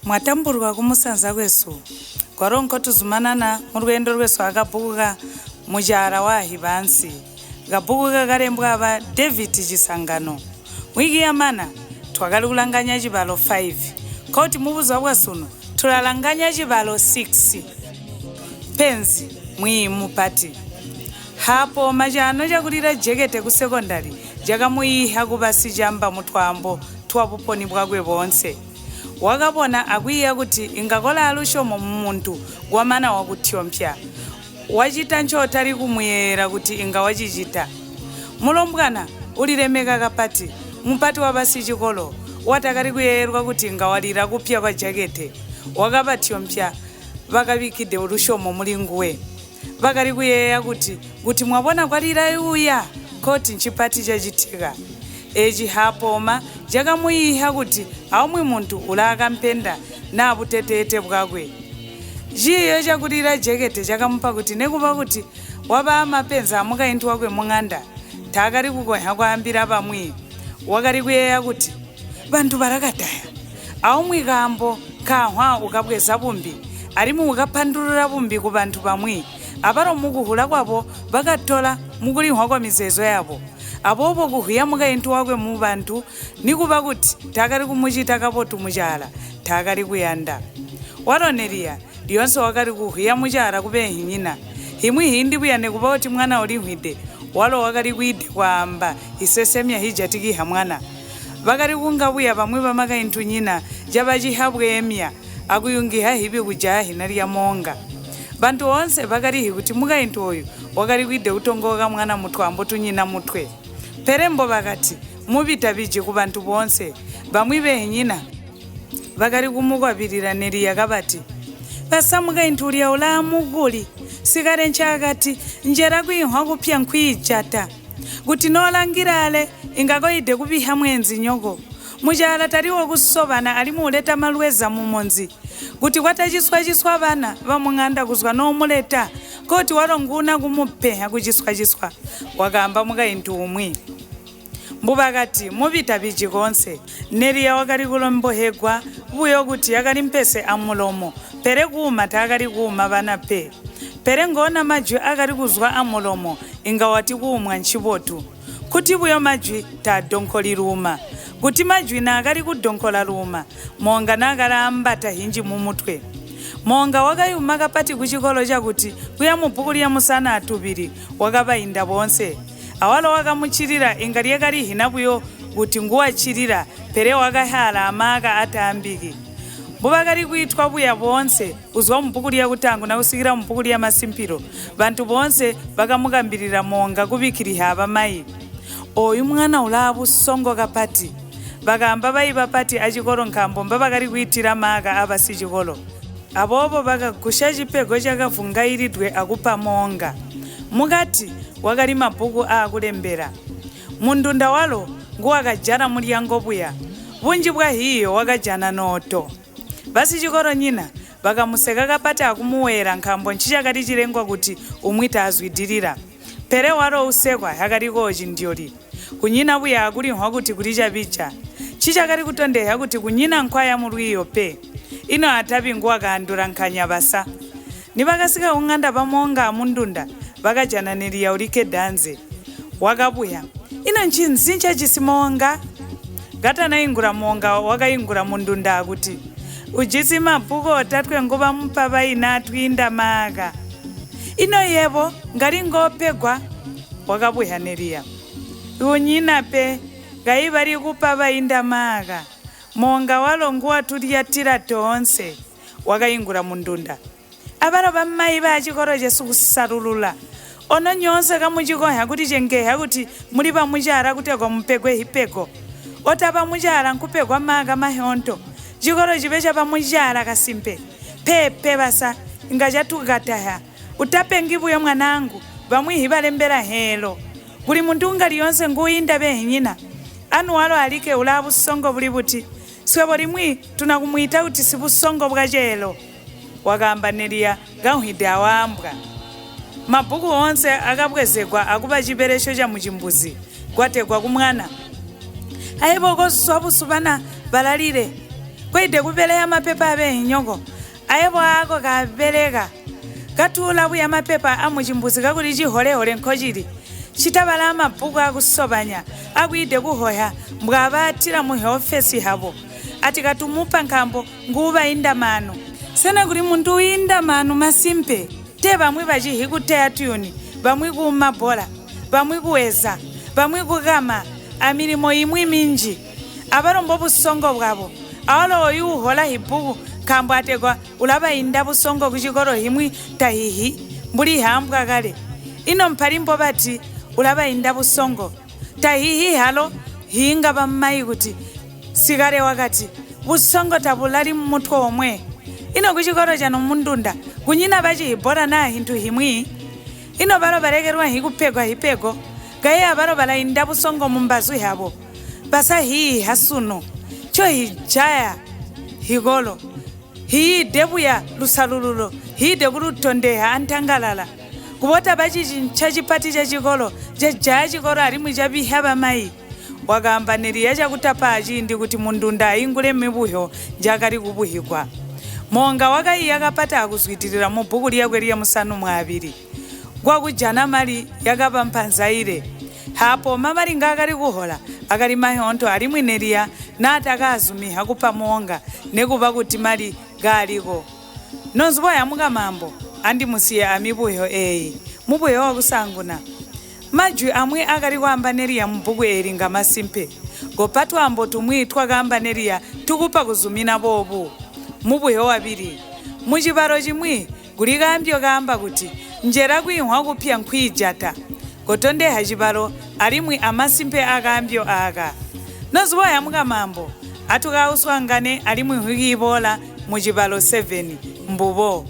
Mwatambulwa kumusanza kwesu, kwalo nkotuzumanana mulweendo lwesu akabbuku ka Mucaala wa Hibaansi, kabbuku kakalembwa aba David Chisangano. Wiki yamana, twakali kulanganya cibalo 5, nkokuti mubuzuba bwasunu tulalanganya cibalo 6. Penzi, Mwiiyi Mupati. Hapooma caano cakulila jekete ku sekondali cakamuyiihya kuba sicamba mutwaambo twabuponi bwakwe boonse. Wakabona akwiiya kuti inga kolaa lusyomo mumuntu kwamana wakutyompya, wacita ncootali kumuyeeyela kuti inga wacicita. Mulombwana ulilemeka kapati, mupati wabasicikolo, watakali kuyeeyelwa kuti inga walila kupya kwajakete, wakabatyompya bakabikkide lusyomo mulinguwe. Bakali kuyeeya kuti, kuti mwabona kwalila uya, nkokuti ncipati cacitika. Eeci Hapooma cakamuyiihya kuti aumwi muntu ulaakampenda naa buteteete bwakwe. Ciiyo cakulila jekete cakamupa kuti nikuba kuti wabaa mapenzi amukaintu wakwe muŋanda, taakali kukonhya kwaambila bamwi. Wakali kuyeeya kuti, Bantu balakataya. Aumwi kaambo nkaanhwa ukabweza bumbi, alimwi ukapandulula bumbi kubantu bamwi, abalo mukuhula kwabo bakatola mukulinhwa kwa mizeezo yabo. Aboobo kuhwiya mukaintu wakwe mubantu nikuba kuti taakali kumucita kabotu mucaala, taakali kuyanda. Walo Neliya lyoonse wakali kuhwiya mucaala kubeenhinyina. Himwi hiindi buya nikuba kuti mwana ulinhwide, walo wakali kwiide kwaamba hisesemya hijatikiha mwana. Bakali kunga buya bamwi bamakaintunyina cabaciha bweemya akuyungiha hibi kujaya hina lya Moonga. Bantu boonse bakalihi kuti mukaintu ooyu wakali kwiide kutongooka mwana mutwaambo tunyina mutwe. Pele mbobakati, mubi tabiji kubantu boonse. Bamwi beenhinyina bakali kumukwabilila Neliya kabati, Basa mukaintu ulya ulaa mukuli. Sikale ncaakati, Njela kwiinhwa kupya nkwiijata. Kuti noolangila ale, inga koide kubiha mweenzinyoko. Mucaala tali wakusobana alimwi uleta malweza mumunzi. Kuti kwataciswa-ciswa bana bamuŋanda kuzwa noomuleta, nkokuti walo nguuna kumupenhya kuciswa-ciswa, wakaamba mukaintu umwi. Mbubakati, Mubi tabiji koonse. Neliya wakali kulombohegwa buyo kuti yakali mpese amulomo, pele kuuma taakali kuuma bana pe. Pele ngoona majwi aakali kuzwa amulomo inga wati kuumwa ncibotu. Nkuti buyo majwi taadonkoli luuma. Kuti majwi naakali kudonkola luuma, Moonga naakalaambata hinji mumutwe. Moonga wakayuma kapati kucikolo cakuti kuya mubbuku lya musana atubili wakabainda boonse. Awalo wakamuccilila inga lyakali hina buyo kuti nguwaccilila pele wakahaala amaaka ataambiki. Mbubakali kwiitwa buya boonse, kuzwa mubbuku lyakutaanguna kusikila mubbuku lya Masimpilo, bantu boonse bakamukambilila moonga kubikkilihya abamayi. Ooyu mwana ulaabusongo kapati! Bakaamba bayi bapati acikolo nkaambo mbabakali kwiitila maaka aabasicikolo. Aboobo bakagusya cipego cakavwungailidwe akupa moonga. Mukati kwakali mabbuku aakulembela. Mundunda walo nguwakajala mulyango buya. Bunji bwahiiyo wakajana nooto. Basicikolonyina bakamuseka kapati akumuweela nkaambo ncicakali cilengwa kuti umwi taazwidilila. Pele walo usekwa yakali koocindyoli. Kunyina buya akulinhwa kuti kuli cabija. Ncicakali kutondehya kuti kunyina nkwaya mulwiiyo pe. Ino atabi nguwakaandula nkanya basa. Nibakasika kuŋanda ba Moonga a Mundunda bakajana Neliya ulikkede anze. Wakabuya, Ino ncinzi ncajisi Moonga? Katanaingula Moonga wakaingula Mundunda akuti, Ujisi mabbuku otatwe ngobamupa bayi naatwiinda maaka. Ino yebo ngali ngoopegwa? Wakabuya Neliya. Kunyina pe, kayi bali kupa bainda maaka. Moonga walo nguwatulyatila toonse. Wakaingula Mundunda. Abalo bamayi baacikolo cesu kusalulula. Ono nyoonse kamucikonhya kulicengehya kuti muli bamucaala kutegwa mupegwe hipego. Otaba mucaala nkupegwa maaka mahyoonto. Cikolo cibe cabamucaala kasimpe. Peepe basa, inga catukatahya. Utapengi buyo mwanaangu, bamwi hibalembela heelo. Kuli muntu unga lyoonse nguuinda beenhinyina? Anu walo alikke ulaa busongo buli buti? Swebo limwi tunakumwiita kuti sibusongo bwaceelo, wakaamba Neliya kanhwide awaambwa. Mabbuku oonse akabwezegwa akuba cibelesyo camucimbuzi, kwategwa kumwana, Ayebo kozwa busu bana balalile. Koide kubeleya mapepa abeenhinyoko ayebo aako kabeleka katuula buya mapepa amucimbuzi kakuli ciholehole nkocili citabala amabbuku akusobanya akwiide kuhoya mbwaabaatila muhofesi habo ati katumupa nkaambo nguubainda maanu. Sena kuli muntu wiinda maanu masimpe? Te bamwi bacihi kuteya tuyuni, bamwi kuuma bbola, bamwi kuweza, bamwi kukama amilimo imwi minji. Abalo mbobusongo bwabo. Awalo oyu uhola hibbuku nkaambo ategwa ulabainda busongo kucikolo himwi tahihi mbuli haambwa kale. Ino mpali mbobati ulabainda busongo. Tahihi halo hiinga bamayi kuti sikale wakati busongo tabulali mumutwe omwe. Ino kucikolo canu mundunda kunyina bacihibbola naa hintu himwi? Ino balo balekelwa hikupegwa hipego kayi abalo balainda busongo mumbazu yabo. Basahiiha sunu ncohijaya hikolo hiide buya lusalululo hiide kulutondeha antangalala. Kubota bacicinca cipati cacikolo cajaya cikolo alimwi cabiha bamayi. Wakaamba Neliya cakutapa aciindi kuti mundunda aingule mibuyo njaakali kubuhigwa. Moonga wakaiya kapati akuzwidilila mubbuku lyakwe lya musanu mwaabili. Kwakujana mali yakaba mpanzaile. Hapo mamali ngaakali kuhola akali mayoonto alimwi Neliya naatakazumiha kupa moonga nekuba kuti mali kaaliko. Nonzubo ya mukamambo andimusiye amibuyo eeyi. Mubuyo wakusanguna. Majwi amwi akali kwaamba Neliya mubbuku eeli ngamasimpe. Kopa twaambo tumwi twakaamba Neliya tukupa kuzumina boobu. Mubuyo wabili. Mucibalo cimwi kuli kaambyo kaamba kuti njela kwiinhwa kupya nkwiijata. Kotondeha cibalo alimwi amasimpe akaambyo aaka. Nozubo ya mukamambo atukauswaangane alimwi nkhwikiiboola mucibalo 7 mbubo.